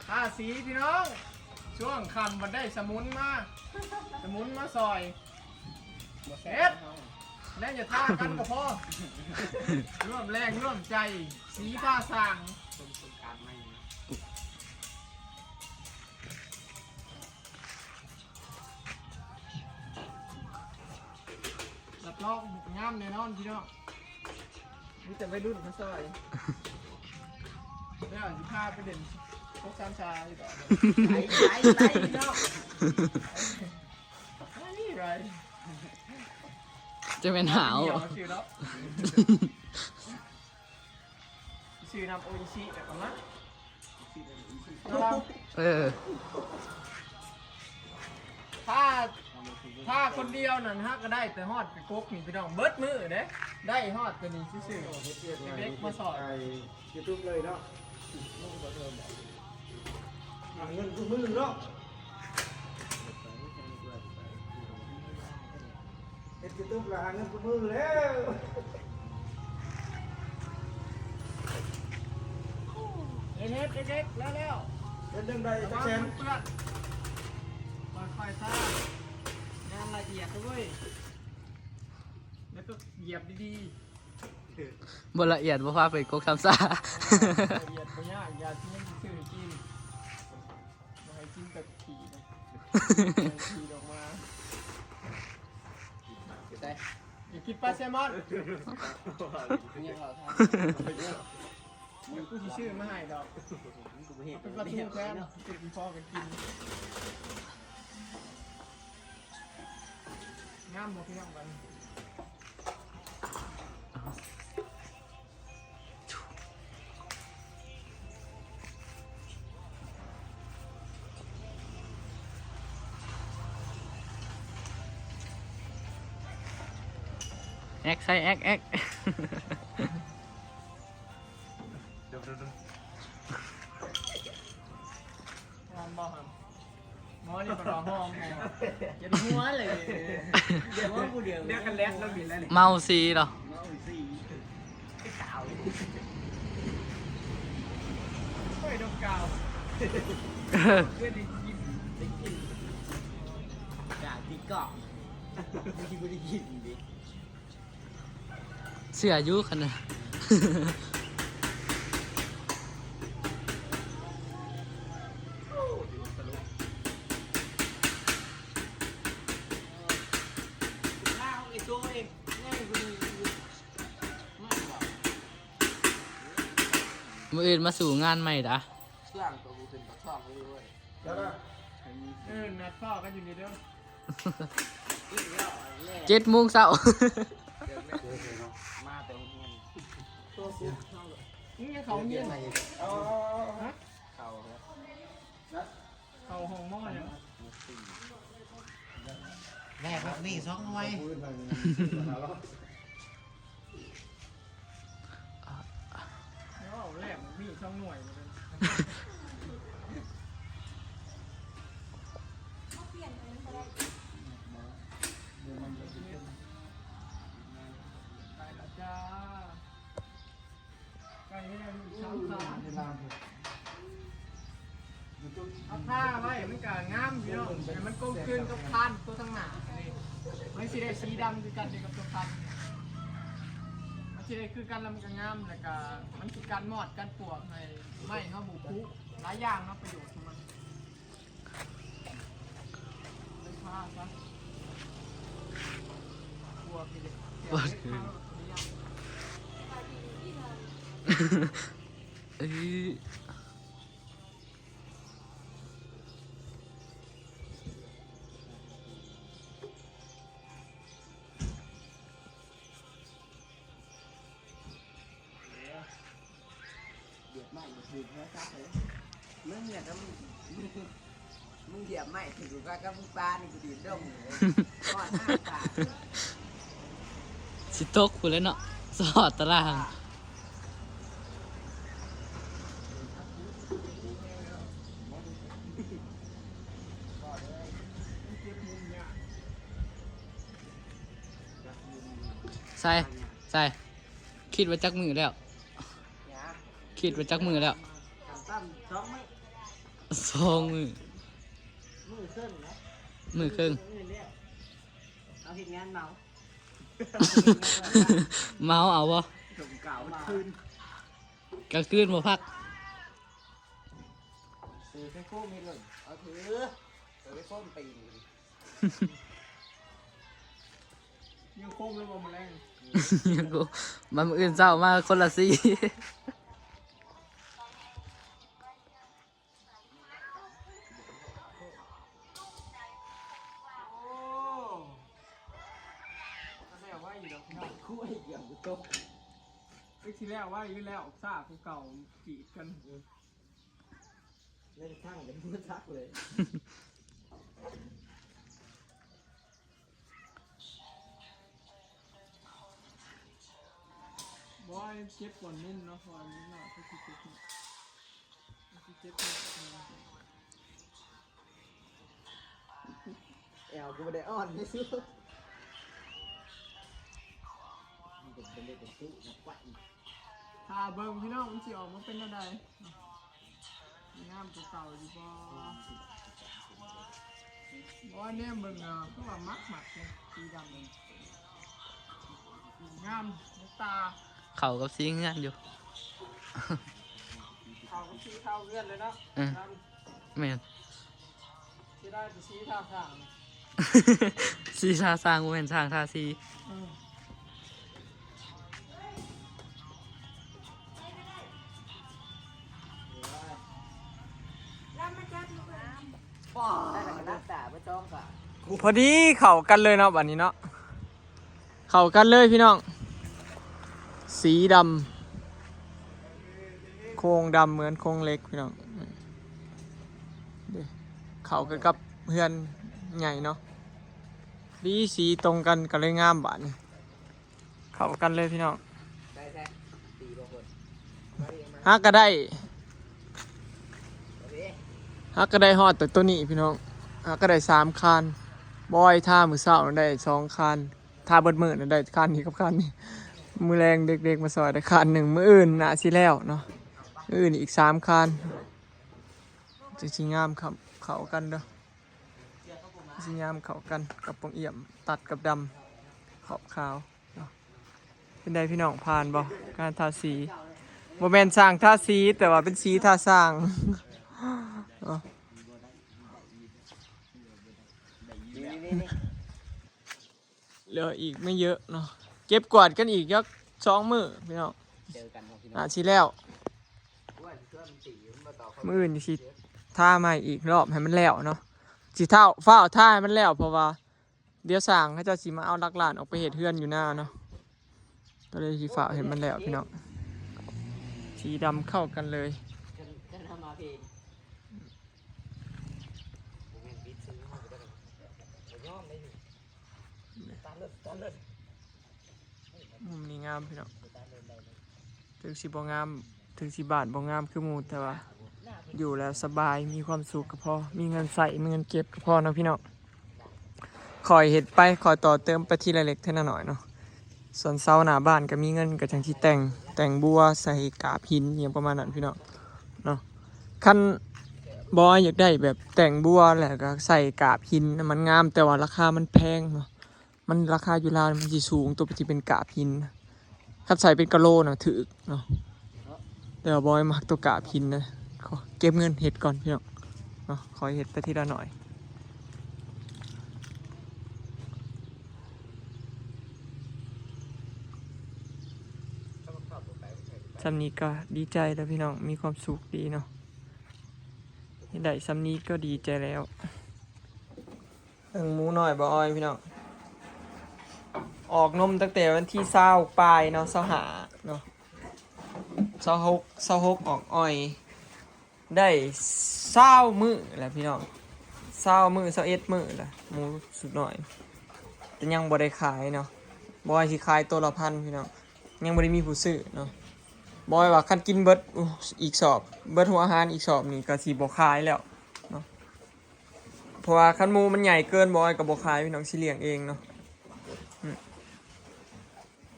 ทาสีพี่น้อง ช่วงค่ำบัดได้สมุนมา สมุนมาซอย เฮ็ด แน่อย่าทากันก็พอ ร่วมแรงร่วมใจ สีทาสร้าง รับรองงามแน่นอนพี่น้อง มีแต่วัยรุ่นมาซอย แล้วสิพาไปเล่นพวกสามชาอีกต่อ ไป ไป ไปพี่น้อง ไป ไป จะแม่นหาว เดี๋ยวชื่อเนาะ ซื้อน้ำโออิชิแล้วก็มา เออ ถ้า ถ้าคนเดียวนั่นฮะ ก็ได้แต่ฮอดไปกกนี่พี่น้อง เบิดมื้อเด้ ได้ฮอดตัวนี้ซื่อๆ เด็กๆมาสอน YouTube เลยเนาะ หาเงินทุกมื้อเนาะ เฮ็ด YouTube แล้วหาเงินทุกมื้อแล้ว เฮ็ด เฮ็ด เฮ็ด แล้ว แล้ว เฮ็ดจั่งใด๋จักแสน เปื้อน ค่อยๆ ซ่า งานละเอียดเด้อเว้ย แล้วก็เหยียบดีๆ บ่ละเอียด บ่พาไปกกซ้ำซา ละเอียดบ่ยาก อย่าที่มันสิซื้อกิน บ่ให้กินแต่ขี้นะ ให้ขี้ออกมา ไป อย่ากินปลาแซลมอน เนี่ยเขาทำ เดี๋ยวกูสิซื้อมาให้ดอก กูบ่เห็น เอาเป็นปลาทูแทน เก็บพอกันกิน งามบ่พี่น้องบัดนี้ แอ๊กใส่แอ๊กแอ๊ก งามบ่ครับ หมอนี่ก็รอหอมหมอ อย่าไปหัวเลย อย่าหัวผู้เดียว เดี๋ยวกันแลกแล้วบินแล้วนี่ เมาซีเหรอ เมาซี ไอ้สาว โอ้ย ดมกาว เพื่อนได้กิน ได้กิน จากที่เกาะ ที่บ่ได้กินดิ เชื่ออยู่คันน่ะ มื้ออื่นมาสู้งานใหม่ดา เครื่องตัวกูขึ้นปากช่องเลยเว้ย เออ นัดพ้อกันอยู่นี่เด้อ เจ็ดโมงเช้า มาแต่โรงเรียน มึงยังเข้าโรงเรียน อ๋อ ฮะ เข้าครับ เข้าห้องหมอเนี่ย แลกมีสองหน่วย เว้าแลกมีสองหน่วยเหมือนกัน ไปแล้วจ้า ใกล้แล้วนี่ สามสาม เอาผ้าไว้มันก็งามพี่น้อง ให้มันกลมกลืนกับคานตัวทางหน้านี่ มันสิได้สีดำคือกันเด้กับตัวคาน มันสิได้คือกันแล้วมันก็งาม แล้วก็มันสิกันมอดกันปลวกให้ไม้เฮาบ่ผุ หลายอย่างเนาะ ประโยชน์ของมัน เลยผ้าซะ ปลวกนี่เด้ ปลวก เอ้ย เหยียบไม้บ่ถืกโทรศัพท์เลย มึงเนี่ยก็มึง มึงเหยียบไม้ถืกโทรศัพท์กับมึงปานี่กูดีดดงเลย ฮอดหน้าปาก สิตกพู้นแหละเนาะ สอดตาราง ใส่ ใส่ คิดว่าจักมื้อแล้ว หยัง คิดว่าจักมื้อแล้ว ต่ำๆ สองมื้อ ສອງມື້ ມື້ເຄິ່ງນະ ມື້ເຄິ່ງ ມື້ແລ້ວ ເຮົາເຮັດງານເມົາ ເມົາເອົາບໍ່? ສົມກາວມັນຄືນ ກາງຄືນບໍ່ພັກ ເສືອໄປໂຄ້ງເຮັດເບິ່ງ ເອົາຖື ເສືອໄປໂຄ້ງຕີນ ຍັງຄົມແລ້ວບໍ່ມື້ແລງ ຍັງຄົມ ມາມື້ອື່ນເຊົ້າມາຄົນລະສີ່ ໂອ້ ກໍແລ້ວໄວຢູ່ດອກພີ່ນ້ອງ ຄຸ້ຍເກືອບບໍ່ຕົກ ເອີ ຊິແລ້ວໄວຢູ່ແລ້ວ ຊ້າກວ່າເກົ່າ ກີດກັນ ເອີ ແລ້ວທາງເປັນບໍ່ຈັກເລີຍ. ບໍ່ ເຈັບບ່ອນເນັ້ນເນາະ ເພາະວ່າເດັກນ້ອຍເຂົາຊິເຈັບເນາະ ເຂົາຊິເຈັບເນາະ ແອວກໍບໍ່ໄດ້ອ່ອນເດ້ຊູ ມັນກໍເປັນເດັກກະຕຸ້ນະ ຖ້າເບິ່ງພີ່ນ້ອງ ມັນຊິອອກມາເປັນແນວໃດ. ງາມກວ່າເກົ່າຢູ່ບໍ່? ບໍ່ ແນມເບິ່ງເນາະ ຄືວ່າມັກໆ ເລີຍ ສີດຳນີ້ ງາມຕາ ເຂົ້າກັບສີເຮືອນຢູ່ ເຂົ້າກັບສີເຂົ້າເຮືອນເລີຍເນາະ ເອີ ງາມ ແມ່ນ ເສຍດາຍແຕ່ສີທາສ້າງ ສີທາສ້າງ ບໍ່ແມ່ນສ້າງທາສີ ເອີ. ພໍດີເຂົ້າກັນເລີຍເນາະ ບັດນີ້ເນາະ ເຂົ້າກັນເລີຍພີ່ນ້ອງ ສີດຳ ໂຄງດຳເໝືອນໂຄງເຫຼັກພີ່ນ້ອງ ເດ້ ເຂົ້າກັນກັບເຮືອນໃຫຍ່ເນາະ ດີສີຕົງກັນກໍເລີຍງາມບາດນີ້. ເຂົ້າກັນເລີຍພີ່ນ້ອງ ຫາກະໄດ້ ຫາກະໄດ້ຮອດແຕ່ໂຕນີ້ພີ່ນ້ອງ ຫາກະໄດ້ສາມຄານ ບອຍທາມື້ເຊົ້ານັ້ນໄດ້ສອງຄານ ທາເບິດມື້ນັ້ນໄດ້ຄານນີ້ກັບຄານນີ້ ມື້ແລງເດັກໆມາຊ່ອຍໄດ້ຄານໜຶ່ງ ມື້ອື່ນໜ້າຊິແລ້ວເນາະ ມື້ອື່ນອີກສາມຄານ ຈັ່ງຊິງາມ ເຂົ້າ ເຂົ້າກັນເດີ້ ຊິງາມເຂົ້າກັນກັບປ່ອງອ້ຽມ ຕັດກັບດຳ ຂອບຂາວເນາະ ເປັນໃດພີ່ນ້ອງ ຜ່ານບໍ່ ການທາສີ ບໍ່ແມ່ນຊ່າງທາສີ ແຕ່ວ່າເປັນສີທາສ້າງເນາະ ເຫຼືອອີກໄມ່ເຍອະເນາະ ເກັບກວາດກັນອີກຈັກສອງມື້ພີ່ນ້ອງ ເຈີກັນເນາະພີ່ນ້ອງ ໜ້າຊິແລ້ວ ມື້ອື່ນຊິທາໃໝ່ອີກລອບໃຫ້ມັນແລ້ວເນາະ ຊິທ້າວ ຟ້າວທາໃຫ້ມັນແລ້ວ ເພາະວ່າ ດຽວຊ່າງເຂົາເຈົ້າຊິມາເອົາຫຼັກລ້ານອອກໄປເຮັດເຮືອນຢູ່ນາເນາະ ກໍເລີຍຊິຟ້າວເຮັດມັນແລ້ວພີ່ນ້ອງ ສີດຳເຂົ້າກັນເລີຍ ມຸມນີ້ງາມພີ່ນ້ອງ ເຖິງຊິບໍ່ງາມ ເຖິງຊິບ້ານບໍ່ງາມຄືໝູ່ ແຕ່ວ່າຢູ່ແລ້ວສະບາຍ ມີຄວາມສຸກກໍພໍ ມີເງິນໃຊ້ ມີເງິນເກັບກໍພໍເນາະພີ່ນ້ອງ ຄ່ອຍເຮັດໄປ ຄ່ອຍຕໍ່ເຕີມໄປທີລະເລັກທີລະໜ້ອຍເນາະ ສ່ວນເສົາໜ້າບ້ານກໍມີເງິນກໍຈັ່ງຊິແຕ່ງ ແຕ່ງບົວໃສ່ກາບຫີນ ອີ່ຫຍັງປະມານນັ້ນພີ່ນ້ອງເນາະ ຄັນບໍ່ຢາກໄດ້ແບບແຕ່ງບົວ ແລ້ວກໍໃສ່ກາບຫີນນະ ມັນງາມ ແຕ່ວ່າລາຄາມັນແພງເນາະ ມັນລາຄາຢູ່ລາວມັນຊິສູງ ໂຕທີ່ເປັນກາບຫີນນະ ຄັນໃສ່ເປັນກະໂລນະຖືກເນາະ ແຕ່ວ່າບໍ່ໃຫ້ມັກໂຕກາບຫີນນະ ຂໍເກັບເງິນເຮັດກ່ອນພີ່ນ້ອງເນາະ ຂໍເຮັດໄປທີລະໜ້ອຍ ຊ່ຳນີ້ກໍດີໃຈແລ້ວພີ່ນ້ອງ ມີຄວາມສຸກດີເນາະ ເຮັດໄດ້ຊ່ຳນີ້ກໍດີໃຈແລ້ວ. ເບິ່ງໝູນ້ອຍບ່າວອອຍພີ່ນ້ອງ ອອກນົມຕັ້ງແຕ່ວັນທີຊາວປາຍເນາະ ຊາວຫ້າເນາະ ຊາວຫົກ ຊາວຫົກອອກອອຍ ໄດ້ຊາວມື້ແລ້ວພີ່ນ້ອງ ຊາວມື້ ຊາວເອັດມື້ແລ້ວ ໝູສຸດນ້ອຍ ແຕ່ຍັງບໍ່ໄດ້ຂາຍເນາະ ບ່າວອອຍຊິຂາຍໂຕລະພັນພີ່ນ້ອງ ຍັງບໍ່ໄດ້ມີຜູ້ຊື້ເນາະ ບ່າວອອຍວ່າຄັນກິນເບິດ ອີກສອບ ເບິດຫົວອາຫານອີກສອບນີ້ກໍຊິບໍ່ຂາຍແລ້ວເນາະ. ເພາະວ່າຄັນໝູມັນໃຫຍ່ເກີນ ບ່າວອອຍກໍບໍ່ຂາຍພີ່ນ້ອງ ຊິລ້ຽງເອງເນາະ ອືມ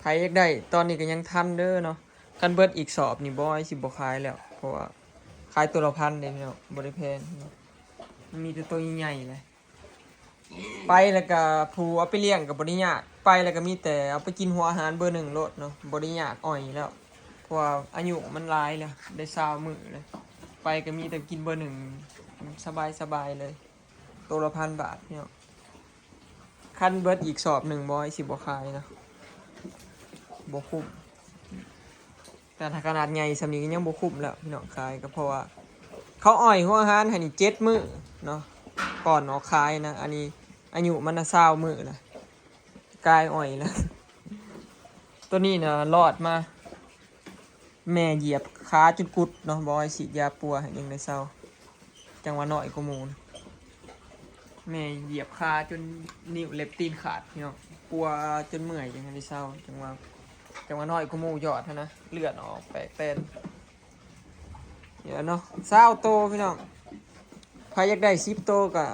ໃຜຢາກໄດ້ຕອນນີ້ກໍຍັງທັນເດີເນາະ ຄັນເບິດອີກສອບນີ້ ບ່າວອອຍຊິບໍ່ຂາຍແລ້ວ ເພາະວ່າ ຂາຍໂຕລະພັນເດ້ພີ່ນ້ອງ ບໍ່ໄດ້ແພງເນາະ ມັນມີແຕ່ໂຕໃຫຍ່ໆເລີຍ. ໄປແລ້ວກະຜູ້ເອົາໄປລ້ຽງກໍບໍ່ໄດ້ຍາກ ໄປແລ້ວກະມີແຕ່ເອົາໄປກິນຫົວອາຫານເບີໜຶ່ງໂລດເນາະ ບໍ່ໄດ້ຍາກ ອ່ອຍແລ້ວ ເພາະວ່າອາຍຸມັນຫຼາຍແລ້ວ ໄດ້ຊາວມື້ແລ້ວ ໄປກໍມີແຕ່ກິນເບີໜຶ່ງ ສະບາຍໆເລີຍ. ໂຕລະພັນບາດພີ່ນ້ອງ ຄັນເບິດອີກສອບໜຶ່ງ ບໍ່ ອ້ອຍຊິບໍ່ຂາຍເນາະ ບໍ່ຄຸ້ມ. ແຕ່ຖ້າຂະໜາດໃຫຍ່ສ່ຳນີ້ກໍຍັງບໍ່ຄຸ້ມແລ້ວພີ່ນ້ອງ ຂາຍກໍເພາະວ່າເຂົາອ່ອຍຫົວອາຫານໃຫ້ນີ້ເຈັດມື້ເນາະ ກ່ອນອອກຂາຍນະ. ອັນນີ້ອາຍຸມັນນະຊາວມື້ລະ ກາຍອ່ອຍລະ. ໂຕນີ້ນະລອດມາ ແມ່ຢຽບຂາຈົນກຸດເນາະ ບໍ່ໃຫ້ສີດຢາປົວໃຫ້ຍັງໄດ້ເຊົາ ຈັ່ງວ່ານ້ອຍກວ່າໝູ່. ແມ່ຢຽບຂາຈົນນິ້ວເລັບຕີນຂາດພີ່ນ້ອງ ປົວຈົນເມື່ອຍຈັ່ງໄດ້ເຊົາ ຈັ່ງວ່າ ຈັ່ງວ່ານ້ອຍກວ່າໝູ່ຍອດຫັ້ນນະ ເລືອດອອກແປກແປນ. ນີ້ແຫຼະເນາະ ຊາວໂຕພີ່ນ້ອງ ໃຜຢາກໄດ້ສິບໂຕກໍ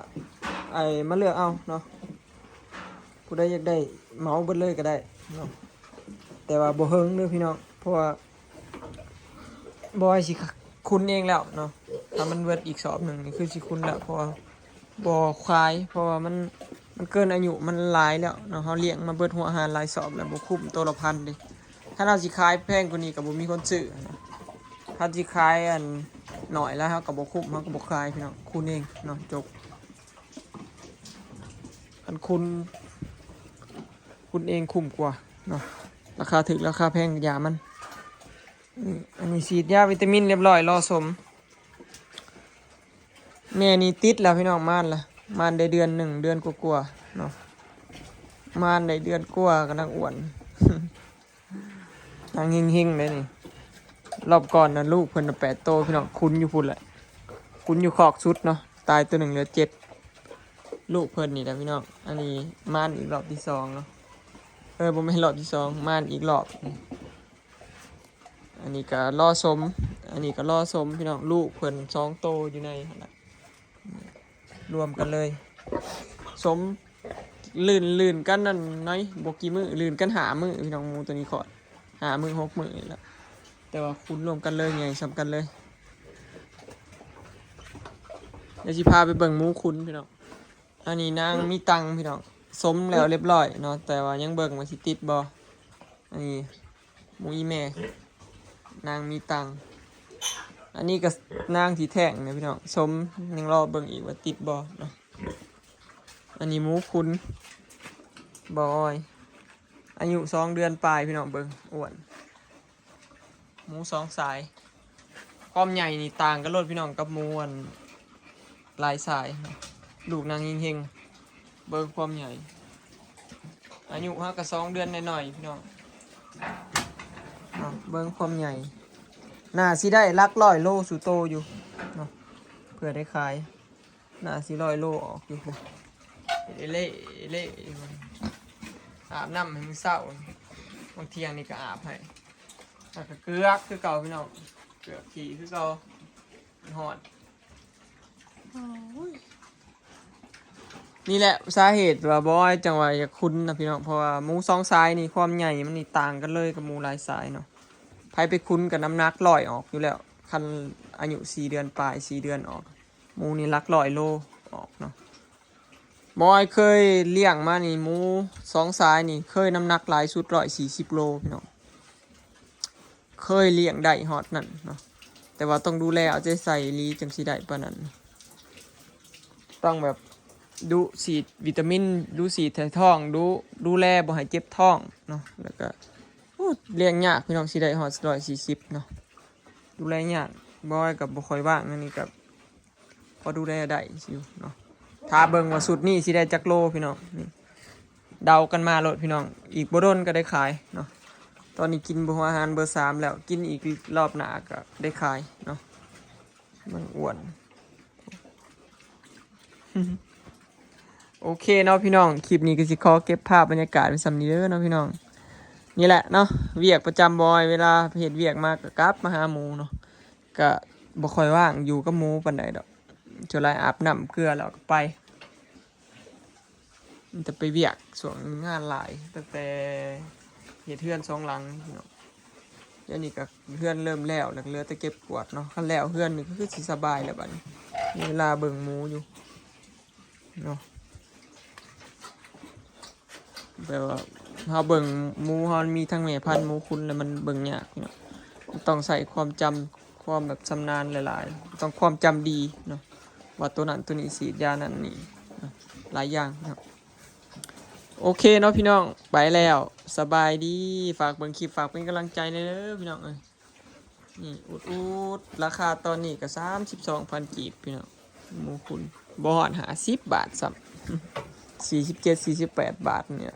ໄອ້ ມາເລືອກເອົາເນາະ ຜູ້ໃດຢາກໄດ້ເໝົາເບິດເລີຍກໍໄດ້ເນາະ ແຕ່ວ່າບໍ່ເຫິງເດີພີ່ນ້ອງ ເພາະວ່າ ບໍ່ໃຫ້ຊິຄຸນເອງແລ້ວເນາະ. ຖ້າມັນເບິດອີກສອບໜຶ່ງນີ້ຄືຊິຄຸນແລ້ວ ເພາະວ່າບໍ່ຂາຍ ເພາະວ່າມັນ ມັນເກີນອາຍຸມັນຫຼາຍແລ້ວເນາະ ເຮົາລ້ຽງມາເບິດຫົວອາຫານຫຼາຍສອບແລ້ວ ບໍ່ຄຸ້ມ ໂຕລະພັນເດ້. ຄັນເຮົາຊິຂາຍແພງກວ່ານີ້ກໍບໍ່ມີຄົນຊື້ນະ ຄັນຊິຂາຍອັນໜ້ອຍແລ້ວເຮົາກໍບໍ່ຄຸ້ມ ເຮົາກໍບໍ່ຂາຍພີ່ນ້ອງ ຄຸນເອງເນາະ ຈົບ. ຄັນຄຸນ ຄຸນເອງຄຸ້ມກວ່າເນາະ ລາຄາຖືກລາຄາແພງກະຢ່າມັນ. ອັນນີ້ສີດຢາວິຕາມິນລຽບຮ້ອຍ ລໍສົມ. ແມ່ນີ້ຕິດແລ້ວພີ່ນ້ອງ ມານລະ ມານໄດ້ເດືອນໜຶ່ງ ເດືອນກວ່າໆເນາະ ມານໄດ້ເດືອນກວ່າກຳລັງອ້ວນ ນາງເຮັງໆເດ້ນີ້. ລອບກ່ອນນະລູກເພິ່ນນະແປດໂຕພີ່ນ້ອງ ຂຸນຢູ່ພຸ້ນແຫຼະ ຂຸນຢູ່ຄອກສຸດເນາະ ຕາຍໂຕໜຶ່ງເຫຼືອເຈັດ ລູກເພິ່ນນີ້ແຫຼະພີ່ນ້ອງ. ອັນນີ້ມານອີກລອບທີສອງເນາະ ເອີ ບໍ່ແມ່ນລອບທີສອງ ມານອີກລອບ. ອັນນີ້ກະລໍສົມ ອັນນີ້ກະລໍສົມພີ່ນ້ອງ ລູກເພິ່ນສອງໂຕຢູ່ໃນຫັ້ນລະ ລວມກັນເລີຍ ສົມ ລື່ນ ລື່ນກັນນັ້ນໜ້ອຍ ບໍ່ກີ່ມື້ ລື່ນກັນຫ້າມື້ພີ່ນ້ອງ ໝູໂຕນີ້ຄອດຫ້າມື້ຫົກມື້ນີ້ລະ ແຕ່ວ່າຂຸນລວມກັນເລີຍ ໃຫຍ່ສ່ຳກັນເລີຍ. ດຽວຊິພາໄປເບິ່ງໝູຂຸນພີ່ນ້ອງ. ອັນນີ້ນາງມີຕັງພີ່ນ້ອງ ສົມແລ້ວລຽບຮ້ອຍເນາະ ແຕ່ວ່າຍັງເບິ່ງວ່າຊິຕິດບໍ່. ອັນນີ້ໝູອີ່ແມ່ ນາງມີຕັງ. ອັນນີ້ກະນາງທີ່ແທ້ງນະພີ່ນ້ອງ ສົມ ຍັງລໍເບິ່ງອີກວ່າຕິດບໍ່ເນາະ. ອັນນີ້ໝູຂຸນ ບໍ່ອອຍ ອາຍຸສອງເດືອນປາຍພີ່ນ້ອງ ເບິ່ງອ້ວນ. ໝູສອງສາຍ ຄວາມໃຫຍ່ນີ້ຕ່າງກັນໂລດພີ່ນ້ອງ ກັບໝູອັນຫຼາຍສາຍ. ລູກນາງເຮັງໆ ເບິ່ງຄວາມໃຫຍ່ ອາຍຸຫາກະສອງເດືອນໜ້ອຍໆພີ່ນ້ອງເນາະ ເບິ່ງຄວາມໃຫຍ່ ໜ້າຊິໄດ້ຫຼັກຮ້ອຍໂລສູ່ໂຕຢູ່ເນາະ ເພື່ອໄດ້ຂາຍ. ໜ້າຊິຮ້ອຍໂລອອກຢູ່ພຸ້ນ ເລະເລະ ອາບນ້ຳໃຫ້ມື້ເຊົ້າ ບາງທ່ຽງນີ້ກະອາບໃຫ້ ແລ້ວກະເກືອກຄືເກົ່າພີ່ນ້ອງ ເກືອກຂີ້ຄືເກົ່າ ມັນຮ້ອນ. ໂອ້ຍ ນີ້ແຫຼະສາເຫດວ່າບອຍຈັ່ງວ່າຢາກຄຸນນະພີ່ນ້ອງ ເພາະວ່າໝູສອງສາຍນີ້ ຄວາມໃຫຍ່ມັນນີ້ຕ່າງກັນເລີຍກັບໝູຫຼາຍສາຍເນາະ. ໃຜໄປຄຸນກະນ້ຳໜັກຮ້ອຍອອກຢູ່ແລ້ວ ຄັນອາຍຸສີ່ເດືອນປາຍ ສີ່ເດືອນອອກ ໝູນີ້ຫຼັກຮ້ອຍໂລອອກເນາະ. ບອຍເຄີຍລ້ຽງມານີ້ ໝູສອງສາຍນີ້ ເຄີຍນ້ຳໜັກຫຼາຍສຸດຮ້ອຍສີ່ສິບໂລພີ່ນ້ອງ ເຄີຍລ້ຽງໄດ້ຮອດນັ້ນເນາະ ແຕ່ວ່າຕ້ອງດູແລເອົາໃຈໃສ່ອີ່ຫຼີ ຈັ່ງຊິໄດ້ປານນັ້ນ. ຕ້ອງແບບດຸສີດວິຕາມິນ ດຸສີດໃຫ້ທ້ອງ ດຸ ດູແລບໍ່ໃຫ້ເຈັບທ້ອງເນາະ ແລ້ວກະ ໂອ້ ລ້ຽງຍາກພີ່ນ້ອງ ຊິໄດ້ຮອດຮ້ອຍສີ່ສິບເນາະ ດູແລຍາກ. ບອຍກະບໍ່ຄ່ອຍວ່າງ ອັນນີ້ກະ ພໍດູແລໄດ້ຢູ່ເນາະ. ຖ້າເບິ່ງວ່າຊຸດນີ້ຊິໄດ້ຈັກໂລພີ່ນ້ອງ ນີ້ ເດົາກັນມາໂລດພີ່ນ້ອງ ອີກບໍ່ດົນກະໄດ້ຂາຍເນາະ. ຕອນນີ້ກິນເບີ ອາຫານເບີສາມແລ້ວ ກິນອີກລອບໜ້າກະໄດ້ຂາຍເນາະ ມັນອ້ວນ. ໂອເຄເນາະພີ່ນ້ອງ ຄລິບນີ້ກະຊິຂໍເກັບພາບບັນຍາກາດໄວ້ສ່ຳນີ້ເດີເນາະພີ່ນ້ອງ. ນີ້ແຫຼະເນາະ ວຽກປະຈຳບອຍ ເວລາເຮັດວຽກມາກະກັບມາຫາໝູເນາະ ກະບໍ່ຄ່ອຍວ່າງຢູ່ກັບໝູປານໃດດອກ ສ່ວນຫຼາຍອາບນ້ຳເກືອແລ້ວກະໄປ. ມີແຕ່ໄປວຽກ ຊ່ວງນີ້ງານຫຼາຍ ຕັ້ງແຕ່ເຮັດເຮືອນສອງຫຼັງເນາະ ດຽວນີ້ກໍເຮືອນເລີ່ມແລ້ວ ແລ້ວກໍເຫຼືອແຕ່ເກັບກວາດເນາະ. ຄັນແລ້ວເຮືອນນີ້ກໍຄືຊິສະບາຍແລ້ວບັດນີ້ ມີເວລາເບິ່ງໝູຢູ່ເນາະ. ແບບວ່າເຮົາເບິ່ງໝູເຮົາມີທັງແມ່ພັນໝູຂຸນ ແລ້ວມັນເບິ່ງຍາກເນາະ. ມັນຕ້ອງໃຊ້ຄວາມຈຳ ຄວາມແບບຊຳນານຫຼາຍໆ ຕ້ອງຄວາມຈຳດີເນາະ ວ່າໂຕນັ້ນໂຕນີ້ສີດຢານັ້ນນີ້ເນາະ ຫຼາຍຢ່າງເນາະ. ໂອເຄເນາະພີ່ນ້ອງ ໄປແລ້ວ ສະບາຍດີ. ຝາກເບິ່ງຄລິບ ຝາກເປັນກຳລັງໃຈແດ່ເດີພີ່ນ້ອງເອີຍ. ນີ້ອຸດໆ ລາຄາຕອນນີ້ກໍສາມສິບສອງພັນກີບພີ່ນ້ອງ ໝູຂຸນ ບໍ່ຮອດຫ້າສິບບາດຊ້ຳ ສີ່ສິບເຈັດ ສີ່ສິບແປດບາດນີ້